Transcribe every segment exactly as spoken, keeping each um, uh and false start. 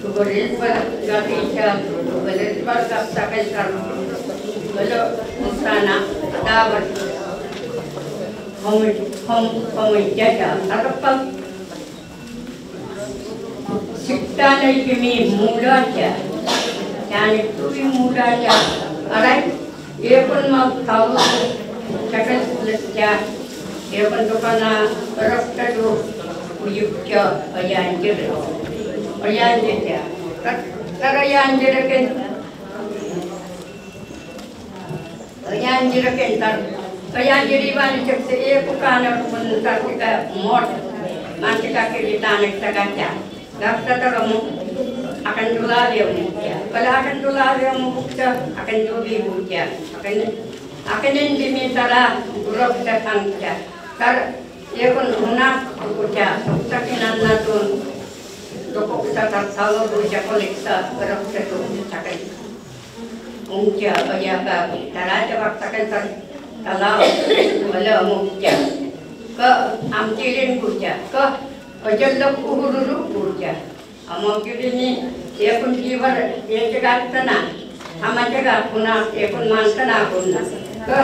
Tukarin bal gati cha, tukarin bal gap takai kar. Bal sana, dabar. Hom, hom, hom jaja, arapal. Sikta na ikimi mula cha. Chani tui mula cha. Arai. Ekon ma tau, chakal lecha, ekon dokana rakta do, uyuk cha, ayan jere, ayan jere cha, tar, tar ayan jere ken, ayan jere ken tar, ayan jere ivan chak se eko kana pun tar tika mot, man tika kiri tana tika cha. Gapta toro mo, akan dula dia mo bukja. Kala akan dula dia mo bukja, akan duli bukja. Akan, akan indi mi tara, gurok ta tangja. Tar, ekon huna bukja. Bukja kinan natun. Dokok ta tar talo bukja kolekta, gurok ta tu, akan. Ungja, oya ka, tara ja bak takan tar, tala, wala mukja. Ke amtirin kuja, ke ojalok uhururu kuja. Amo kibini, ekon kibar, e jaga tana, ama jaga kuna, ekon man tana kuna. Ke,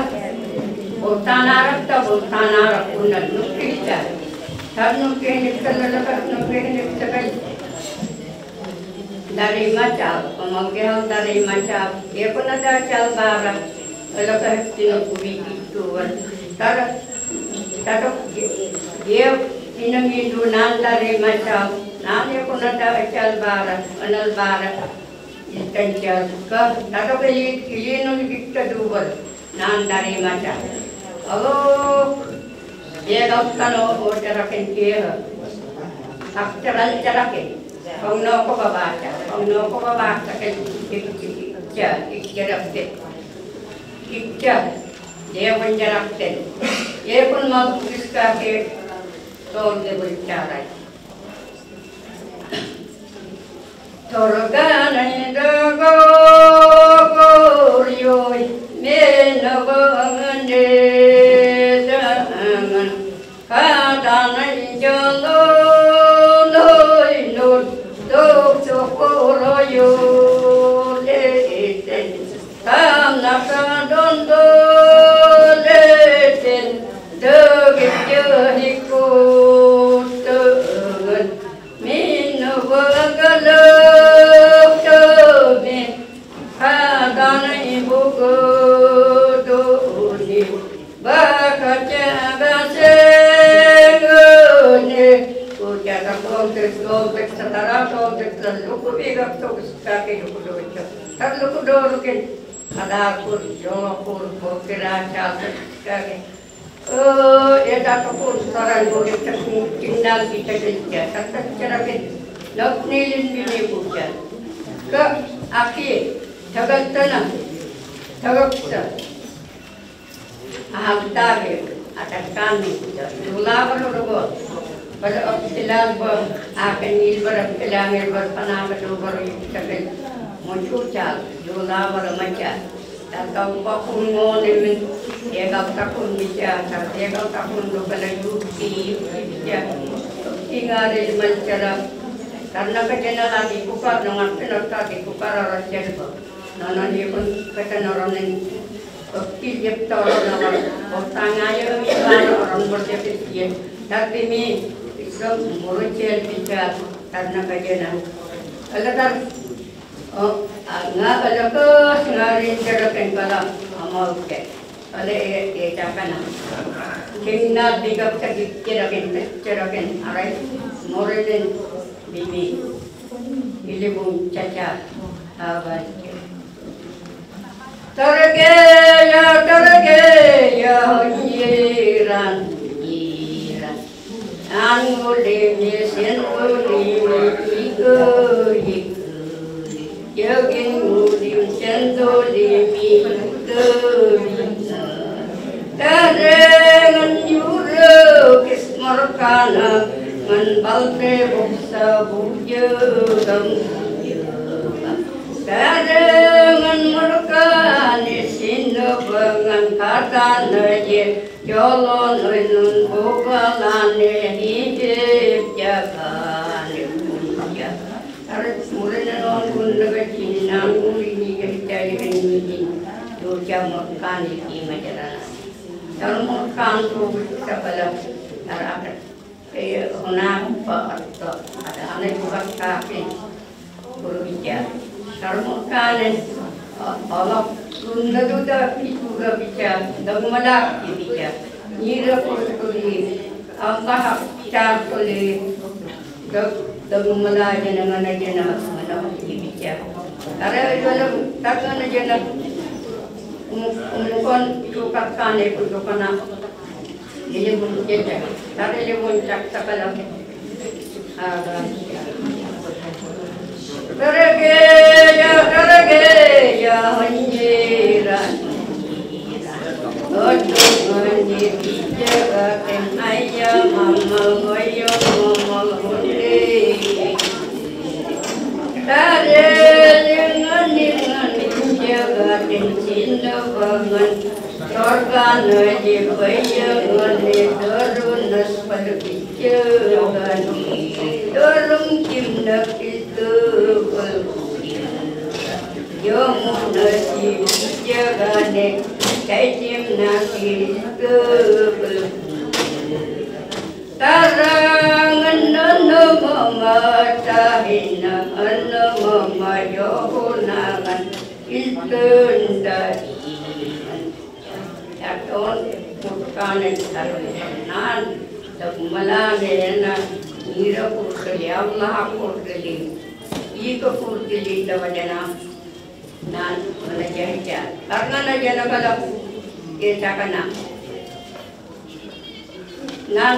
o tana rakta, o tana rak kuna, nukista. Tar nukista, lalakas nukista. Dari machal, pamagehal dari machal, ekon ada chal bara, elo ka tino kubi itu wan. Tar, tatok ge, ge, tino mindu nan dari machal, nan ekon ada chal bara, anal bara, ikan chal ka, tatok ili, ili nun kita dubar. Nan dari machal. Alo, dia dau tano o jarakin dia. Akteran jarakin. Kong no ko babaca, kong no ko babaca kan ikja, ikja jarakin. Ikja, dia pun jarakin. Dia pun mau kiska ke tol dia berbicara. Torgana dogo goryoi mena bangane dangan. Kadana jalo noi noi tok sokoroyo leten. Tamnaka dondo leten, dogit jehikut tengen. Mino bagalok tome, hadana ibugodone, bakaca basengone. Kuca ta kontek, kontek setara, kontek lalu kubigak tok sekaki lukudoco. Tar lukudorukin. Ada kur, jolo kur, bokira, caltek, kage. Eh, eta tokun saran bokir tekun tinggal kita kerja, tak tak cara ke. Nok nilin bini buja. Ke aki, tagal tanah, tagal sa. Ahal tabe, atas kami, dula baru robo. Baru ok tilal bo, akan nil baru tilal ngel baru panah baru baru kita ke. Muncul cal, dula baru maca. Tatau bakun ngone men, degal takun bica, tar degal takun do bala yukti, yukti bica. Tinggal di mancara, karena kejena lagi kukar, nongar penata di kukar orang jadi. Nana dia pun kata noronen, kecil dia toro nongar, kota ngaya mi orang berjepit dia. Tapi mi, itu murid bica, karena kejena. Kalau tar O, a, nga, a, loko, nga rin jeraken kala, a, mau ke. Kala e, e, jakana. King na bigap tagi jeraken, jeraken, arai, morenen, bimi. Ilibung caca, awan. Targeya, targeya, jiran, jiran. Angulimi sendulimi iko iko. Jogin ngulim sendulimi iko iko. Tarengan yuro kismor kana ngan balte buksa bujogam bujogam. Tarengan morkani sino bangan katana ye. Jolo noi nun bukalane hidip jagane punja. Tara murene non kun naga chini nang uri ni kari chai kan ni din. Docha murkan ni ki majarana. Tara murkan tu sabala tara akat. Kaya hona pa atta ada ane buka kape. Guru bicha. Tara murkan ni. Alak tunda duda pitu ga bicha. Dagmalak ki bicha. Nira kurkuri. Allah char kuli. Dagmala jana ngana jana ngana ki bicha. Tara jana tara ngana jana. Umukon tukar kane kutukana. Ini pun jana. Tara ini pun cak sakala. Tara geja tara geja hanjira. Otu ngani bijaga ten aya mama ngoyo mama hunde. Tare ngani ngani bijaga ten sinda bangan. Sorga naji baya ngani doru naspal bijaga ni. Dorum kim nakil tu. Yamuna si bijagane, kaitim na kilkul. Tarangan nana mama tahina, ana mama yohunaran, iltun tahinan. Yaton, murkanen tarunan, dagmalane na, nira kurkuli, Allah kurkuli, ika kurkuli, dawajana. Nan, mana jaja. Karena na jana bala ke cakana. Nan,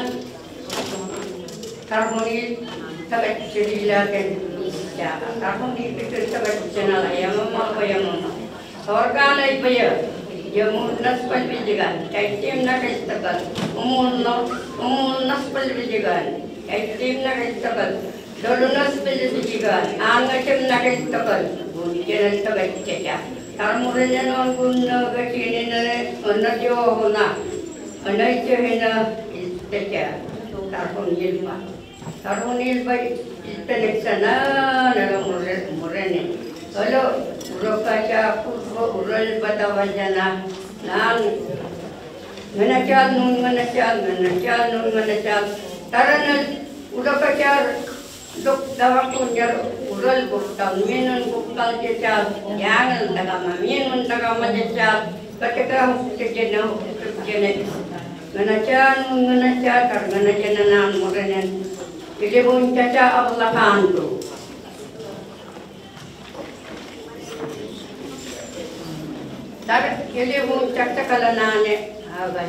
karhoni sagat cerila ken caka. Karhoni pikir sagat cenala ya mama apa ya mama. Sorga na ipaya. Ya murnas pal bijagan. Kaitim na kaistabal. Umur no, umur nas pal bijagan. Kaitim na kaistabal. Dolu naspal bijagan, anga cem na kaistabal, buni cem naspal bijagan. Karmurene non gunno gacini nane, mana jo hona, mana jo hena, iltaja, karhon ilba. Karhon ilba, ilta neksana, nara mure, murene. Olo, urokaja, kurbo, urol bata wajana, nang, ngana chal nun, ngana chal, ngana chal nun, ngana chal. Taranal, urokaja, Dok dawa kunjar ural buktal minun buktal jejal, yangal dagama minun dagama jejal, kateka huk jejena huk jejena. Ngana jan, ngana jan, kar ngana jena nan murenen. Ilibun caca abla kandu. Tar ilibun caca kala nane agai.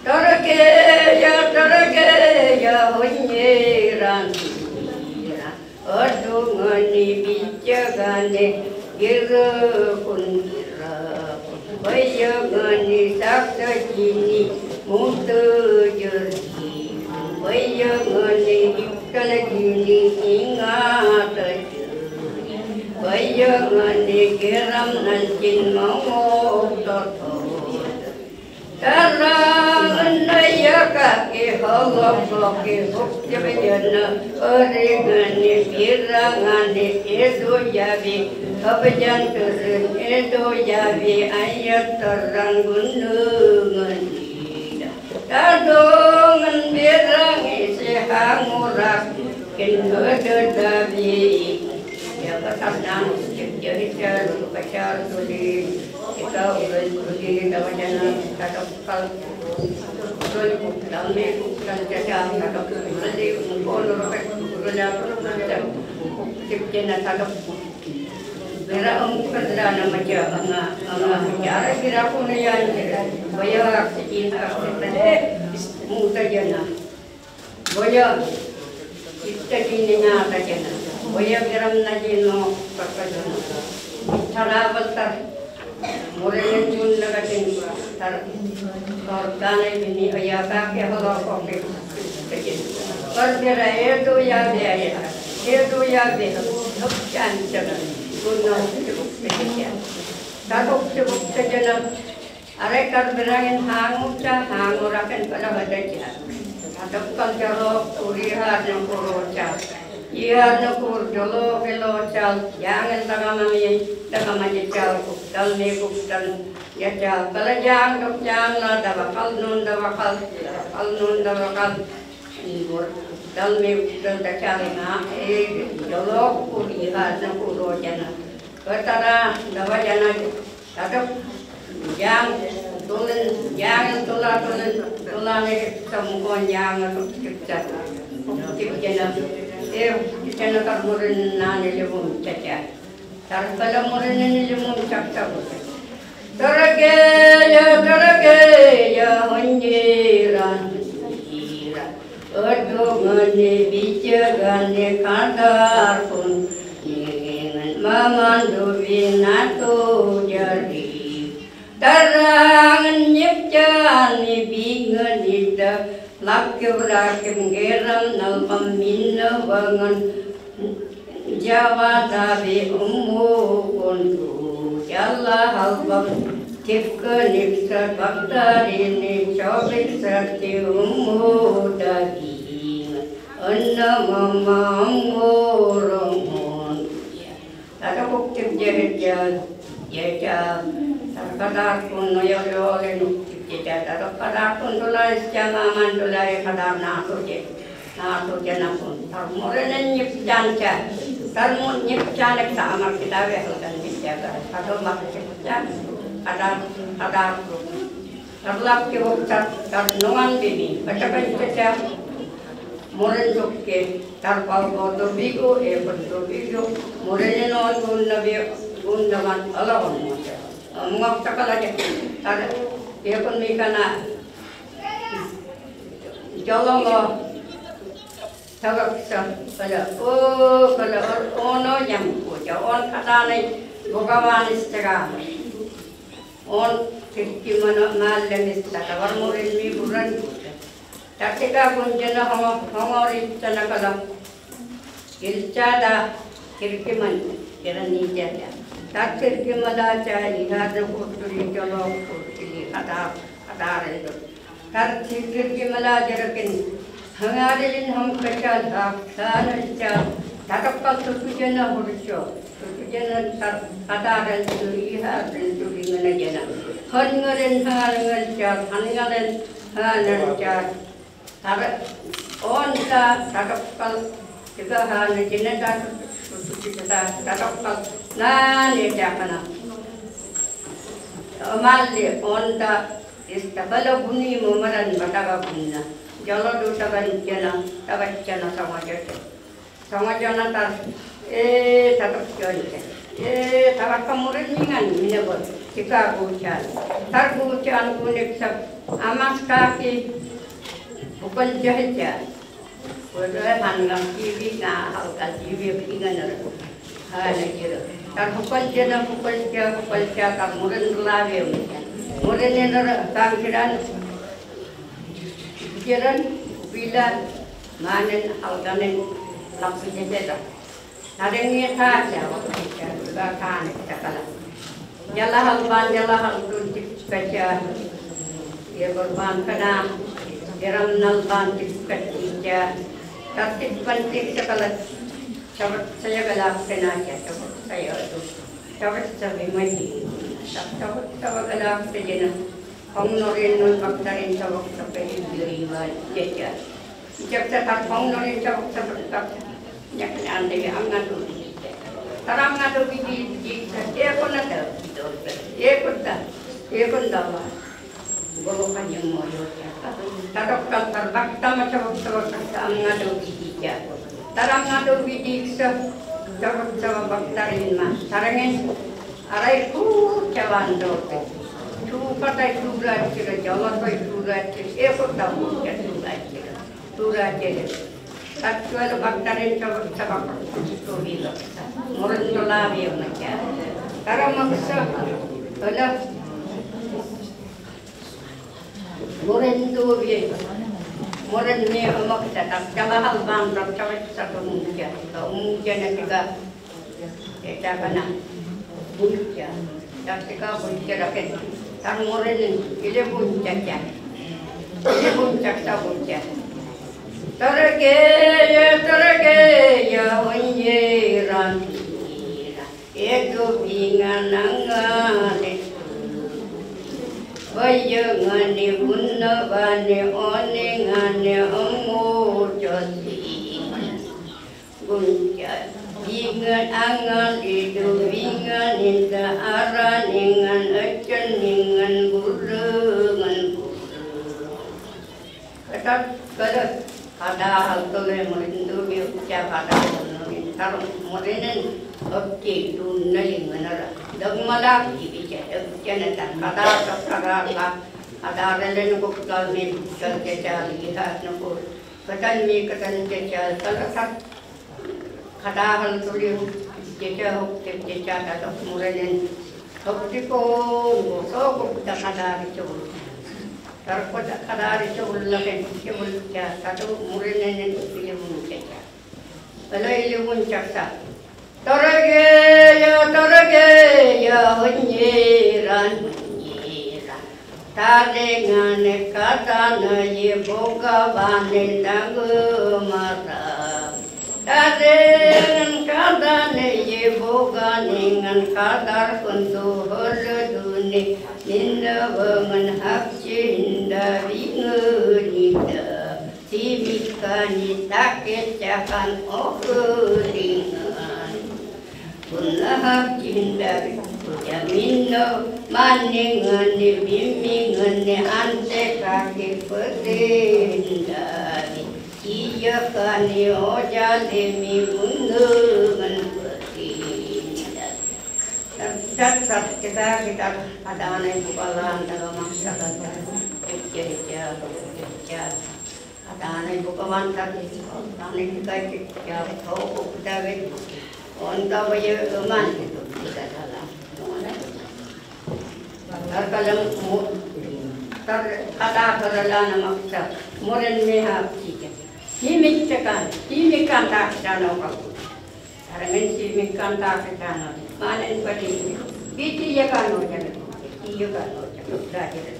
Tarakeja, tarakeja, honyeran. Adungani bijagane, girakun girakun. Bayangani sakta jini, muta jari. Bayangani ikkal jini, ingata jari. Bayangani giram naljin mangok toto. Tara naya kaki holok loki hukti bejana, ori ngani birang ngani edu yabi, habajan turun edu yabi, ayat terang gunung ngani. Tadongan birang isi hangurak, kin edu dabi. Ya, katarnang, cek jahit ya, lupa car, tuli. Ika ulun kudi dawajana tadakal. Ulun dami bukan jaja tadakal. Ulun di ungkon urpek ulun aku macam. Ciptena tadakal. Bera ungkon dana maja anga, anga jara bira kunayan. Baya aksi cinta aksi tadi. Muta jana. Boyo, itta dini na tajana. Boyo giram na jino patajana. Tara baltar. Murene jun na katin tar. Tar dana dini aya kake holo koke. Tar bera edu ya be aya. Edu ya be. Hok chan chan. Gunno hok chan. Tar hok chan. Are karbirangin hangu cha, hangu raken pada pada cha. Adap kal jaro uri har yang koro cha. Iha Nukur jolo kelo chal, jangel takam ami, takam ami chal, kuktal mi kuktal, ya chal, kala jang dok jang la, daba kal nun daba kal, daba kal nun daba kal. Ibor kuktal mi kuktal da chal na, e, jolo Nukur iha Nukur ro jana. Ketara daba jana. Tadok jang tulen, jang tula tulen, tula ne samukon jang tip jana. Tip jana. E, tip jana kar murin nane levum chacha. Tar kala murin nane levum chacha. Tarakeya, tarakeya, honjira, honjira. Odongane bijagane kadar pun. Ningan mamandu binatu jadi. Tarangan nyipcani bingan ida. Lakim rakim geram nalpam minna bangan. Jawa dabi umu kuntu. Jala halbam. Tipka niksa baktarini chobik sati umu dabi. Anna mama angorong. Tadok kuktim jehit ja, jeja, tadok kadar kun noyo yo le nuk tip jeja, tadok kadar kun tulai sejama man tulai kadar na tu je, na tu je na kun. Tar murin nyip jan ja, tar mun nyip jan ek sa amar kita ve halkan nyip ja kar. Tadok mak nyip jan, kadar, kadar kun. Tar lap ke wok tar, tar nongan bini, kacakan caca, murin tukke, tar pau pau to bigo, e pun to bigo, murin no gun na bi, gun na man, ala gun mo ca. Ngok cakal aja, tar, e pun mi kana, jolong lo, tagak sa, kala, o, kala, o, ono jam ko, ja, on kata nai, Bhagavan istera. On, tirki mana mal lemis tata war murin mi buran. Tatika gunjana hongo, hongo ri tana kala. Ilchada, tirki man, kira ni jada. Tat tirki mala cha, iha de kuturi jolo kuturi, ada, ada rendu. Tar tirki mala jarakin. Hangarilin ham kachal hak, sanal cha, tatakkal tutu jana hurcho. Tutu jana tar, kadaran tu iha, tu ringana jana. Hangaren hangal cha, hangaren hanal cha. Tar, on ta, tatakkal, tiga hana jana ta, tutu jana ta, tatakkal, nane cha kana. Amalle, on ta, Ista bala buni mo maran mataga bunna. Jala do tagan jana, tagan jana sama jaja. Sama jana tar, e, tatak jana. E, tatak kamurin ningan, mina bol. Tika buchan. Tar buchan kunik sab. Amas kaki. Bukan jaja. Wala han ngam T V na hal ka T V ingan na. Ha na jira. Tar hukal jana hukal ja hukal ja tar murin lave. Murin ne na kang kiran. Kiran bila manen hal kanen lap jete ta. Nadengi kacha, kacha, kacha, kacha. Jala halban, jala haltun tipkacha. Ia korban kana, iram nalban tipkacha. Tatip pantik sakala. Sabat saya galak kenacha, sabat saya tu. Sabat sabi mati. Sabat sabat galak kejena. Hong norin non baktarin sabat sabi diri ban jaja. Ijab sa tar hong norin tabak tabak tabak. Nyak nyan dege am ngadu bidi. Tar am ngadu bidi, bidi sa, e kon na ta, bidi sa, e kon ta, e kon ta wa. Golo kan yang moyo ya. Tadok kal tar bak tama tabak tabak tabak am ngadu bidi ya. Tar am ngadu bidi sa, tabak tabak bak tarin ma. Tarangen, arai ku cawan do. Tu patai tu rajira, jawan pai tu rajira, e kon ta mu ya tu rajira. Tura jere. Tatsual baktarin tabak tabak. Tubi bakta. Murin tulabi macha. Tara maksa. Ala. Murin tubi. Murin mi maksa tak jama halban tak cawe satu muja. Muja na tiga. Eta kana buncha, datika buncha daken, tar murin ile buncha cha, ile buncha ta buncha, Tarakeya, tarakeya, honyera, honyera. Edo binga nanga ne. Baya ngane, buna bane, one ngane, amo josi. Gunja binga angal, edo binga ninda, ara ningan, ajan ningan, bura ngan bura. Kata, kata, kata hal tole murin tu bi ucca kata murin tar murinen oke tu nali nganara. Dagmalak di bica, dagcana tar kata tar kata ka, kata relen ko kal mi kal caca lihat nako. Katan mi katan caca kal tar. Kata hal tuli jeja hok te jeja tato murenen. Hok tiko, so ko kuta kata ri cebul. Tar ko ta kata ri cebul laken cebul ja tato murenen ilimun jeja. Bala ilimun jaksa. Tarakeya, tarakeya, honyeran, honyeran. Tare ngane kadane ye boga bane dagu mara. Tare ngane kadane ye boga ne ngan kadar kuntu holo dune. Ninda bangan hak cinda bingunida. Simikani take cakan okuringan. Punaha cindari jamino maningani bimingani ante kaki perindari. Iya kani ojalemi munungan perindari. Tat tat kita kita adane bukalan dalam masyarakat. Ija ija ija. Adane bukawan tadi, adane kita kita ya tau kita be. Onta baye eman kita dalam. Tar kalam mu tar kata kerala nama kita muren meha kita. Himik tekan, himik kan tak dano kaku. Arangen si mikan ta ke chano. Manen padi. Biti ya kano jana. Iyo kano jana. Belajar.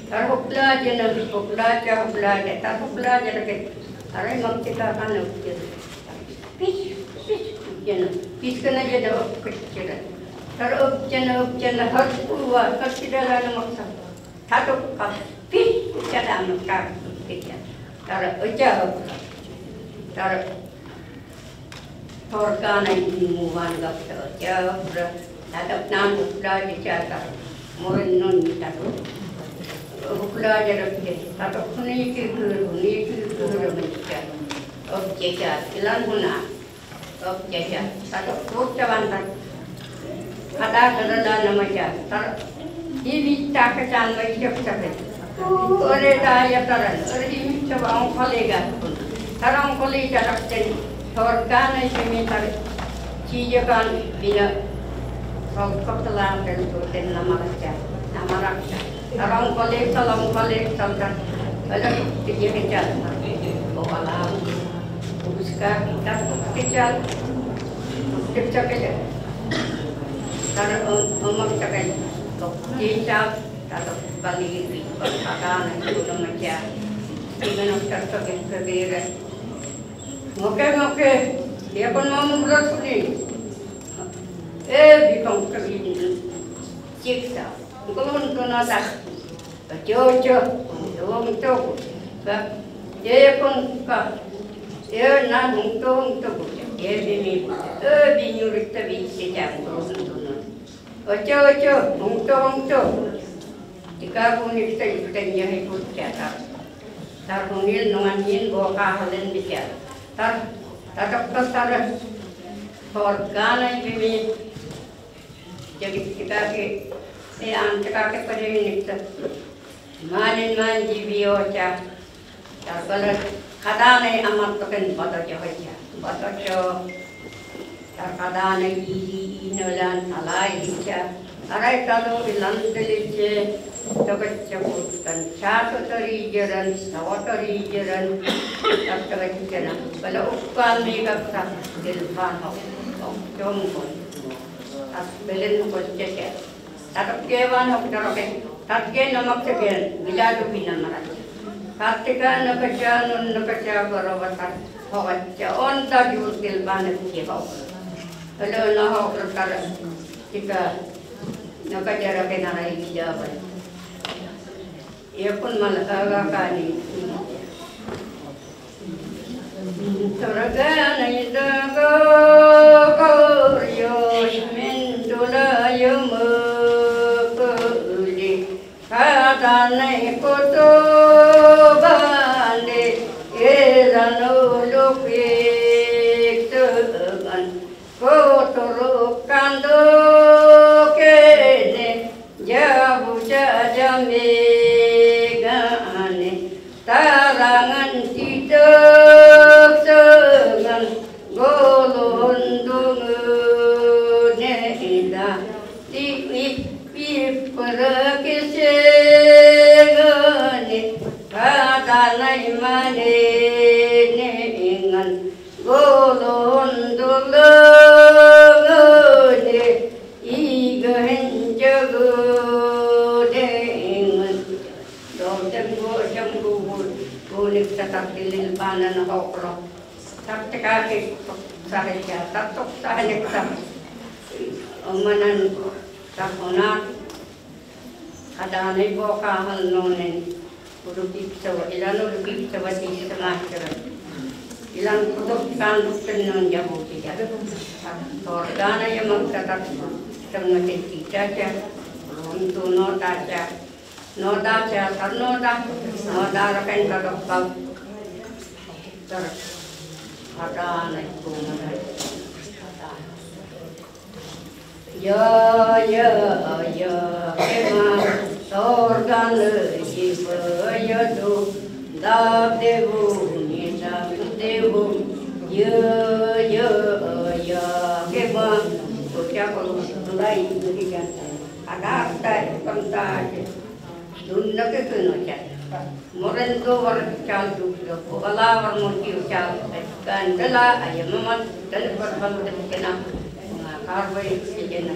Tar belajar na, belajar, belajar. Tar belajar ke. Arai mak cita kano jana. Pis, pis, jana. Pis kena jana, ok, jana. Tar ok jana, ok jana. Har purwa, har tidak ada maksa. Tato ka pis, kada maka pis. Tara uja ka. Tara torka na ini muan ka uja. Tato nan ukla di jata. Murin nun tato. Ukla jara ke. Tato kuni ki kuru, ni ki kuru menja. Oke ja, ilan guna. Oke ja, tato kota bantar. Kata kerala nama ja, tar. Ini tak kesan mai jok sabe. Ore daya taran, ore ini coba ongkole ga. Tar ongkole jarak ten. Torka na ini tar. Cijakan bina. Sokok telah dan tu ten nama raja. Nama raja. Tar ongkole, sal ongkole, sal tar. Ada kerja kerja. Bawa alam. Uska kita kecil, kecil kecil. Karena om om kecil, kecil, kalau balik di kota itu nama dia. Dengan dokter kebir kebir. Oke oke, dia pun mau berat sini. Eh, bikong kebir. Siksa. Kulun tu nasak. Ojo ojo, hungto hungto. Ka, ye pun ka, ye nan hungto hungto. Ye bimi, e binyuri tabi sejam hungto na. Ojo ojo, hungto hungto. Tika puni kita ikutan ye ikut jata. Tar hunil nungan yin boka halen bisa. Tar, tatak tar tar. Torka na bimi. Jadi tika ke, e an tika ke pare ni kita. Manin man jibi ocha. Tar kala kadane amat token batocho hoja. Batocho. Tar kadane iji inolan alai icha. Arai kalu ilan delice. Token chakutan chato tori jaran, sawa tori jaran. Tar token jaran. Kala ukal mega sa dilpan ho. Jom kon. As belen ko cece. Tatok ke wan hok tatok ke. Tatok ke namak seke. Bila tu bina marat. Tatika nakaja nun nakaja barobatar. Hokaja on ta jur til bana ki ho. Halo na ho kertar tika nakaja rake nara ini jaban. Ia pun malah kagak kani. Sorgana ida ko koryo min dula yuma kuli. Katanai koto bande eran uluk iktegan. Koto rukando kene jabu jajamegane. Tarangan titok sengan golon dungu neda. Tiwi piperakisengane katanai mane nengan golon dulungane igahen jagu nengan. Dol janggu janggu bul bunik tatak tilil panan hokro. Tap tekaki tok sahaja, tap tok sahaja tap. Omanan tap onar. Ada anai boka hal nonen. Udu kipsawa, ilan udu kipsawa ti setengah kira. Ilan kutuk tanduk tenun jabu tiga. Tordana ya mangkatak setengah tenti caca. Untuk nota caca. Noda ca, tar noda, noda rakan tadok kau. Tar, ada na iku mana. Ya, ya, ya, kema, sorgan le, jiba, ya, tu, dap, debu, ni, dap, debu, ya, ya, ya, kema, tu, ca, kalau, mulai, berikan, ada, tak, pentas. Dunna ke kena cak. Moren do war cak duk do. Bala war moti cak. Kan dela ayam mamat dan war balu dan kena. Karbai sejena.